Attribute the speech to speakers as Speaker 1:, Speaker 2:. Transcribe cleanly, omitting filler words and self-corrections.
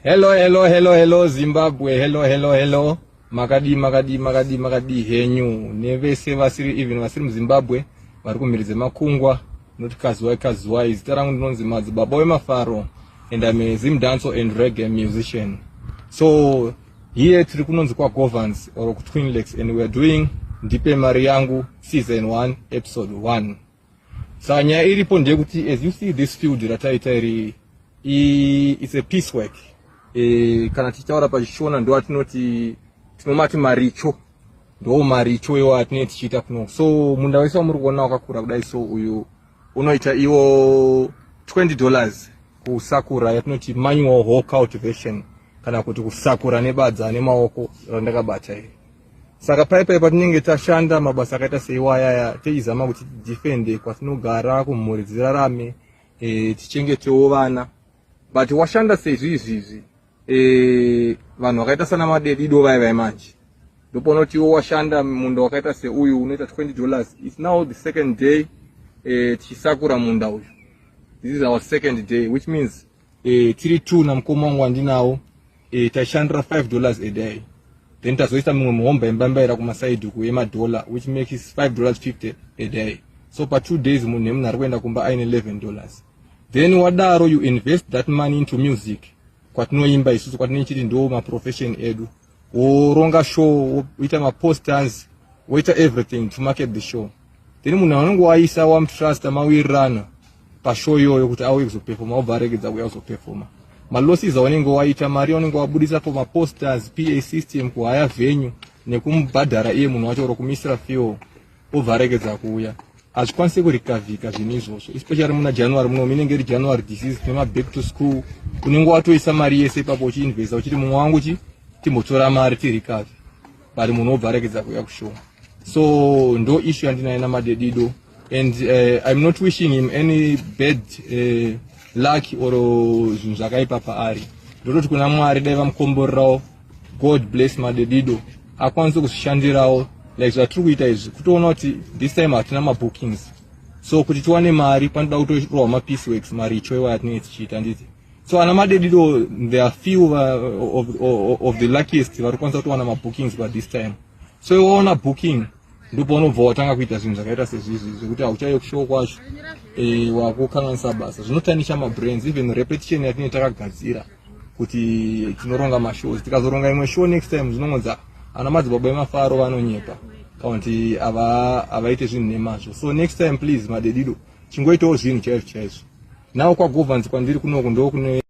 Speaker 1: Hello, hello, hello, hello, Zimbabwe. Hello, hello, hello. Makadi, makadi, makadi, makadi henyu. Nevese vasiri, even vasiri muZimbabwe, vari kumhiri dzemakungwa. Noti kazuwai, kazuwai. Zita rangu ndinonzi Madzibaba weMafaro and I'm a Zim dancehall and reggae musician. So here tiri kunonzi kwaGovans or kuTwin Lakes and we are doing Ndipe Mari Yangu season 1 episode 1. Saka nyaya iripo ndeyekuti, as you see, this field rataita iri, it's a piece work. Kana tichitaura pachiShona, ndo atinoti, tinomati maricho, ndo maricho iwo atinenge tichiita kuno. So munda wese wamuri kuona wakakura kudai, so uyu unoita iwo $20 kusakura, yatinoti manual hoe cultivation, kana kuti kusakura nebadza nemaoko randakabata iri. Saka paipai patinenge tashanda mabasa akaita seiwayaya, tichizama kuti tidefende kwatinogara, kumhuri dzirarame, tichengetewo vana. But washanda seizvizvizvi, vanhu vakaita sana Madedido vai manje, ndopaunoti washanda munda wakaita seuyu unoita $20. It's now the second day tichisakura munda uyu. This is our second day, which means tiri two namukoma wangu wandinawo. Taishandira $5 a day, then tazoisa mumwe muhomba yembambaira kumasaidhi uku yemadhola, which makes $5.50 a day. So pa2 days munhu nemunhu ari kuenda kumba aine $11. Then wadaro, you invest that money into music kwatinoimba isusu, kwatinenge chiti ndo maprofession edu. Woronga show, woita maposters, woita everything to market the show. Then munhu anonge waisa, wamutrusta, mawirirana pashow iyoyo kuti auye kuzopefoma, wobva aregedza kuuya kuzopefoma. Malosses aunenge waita, mari yaunenge wabudisa for maposters, PA system, kuhaya venue nekumubhadhara iye munhu wacho, oro kumisira fuel, obva aregedza kuuya, hazvikwanisi kurecoverika zvinhu izvozvo, especially muna January muno, inenge iri January disease nemaback to school. Unenge watoisa mari yese ipapo uchiinvesta, uchiti mumwe wangu chi timbotora mari tirecover, but munhu wobva aregedza kuuya kushow. So ndo issue yandinayo naMadedido, and I'm not wishing him any bad luck or zvinhu zvakaipa paari. Ndototi kuna Mwari dai vamukomborerawo. God bless Madedido, akwanise kuzvishandirawo like zvatiri kuita izvi, kutoona kuti this time hatina mabookings. So kuti tiwane mari panoda kutorwa mapiece works, maricho iwa yatinenge tichiita, nditi. So ana Madedido, there are few of the luckiest vari kukwanisa kutowana mabookings by this time. So iwaona booking, ndopaunobva watanga kuita zvinhu zvakaita sezvizvi zvekuti hauchaiye kushow kwacho, wakukanganisa basa, zvinotanisha mabrains. Even repetition yatinenge takagadzira kuti tinoronga mashows, tikazoronga imwe show next time, zvinongonza ana Madzibaba Emafaro vanonyepa kana kuti havaite zvinhu nemazvo. So next time, please, Madedido, chingoitawo zvinhu chaizvo chaizvo. Nawo kwaGovans kwandiri kunoku ndo kune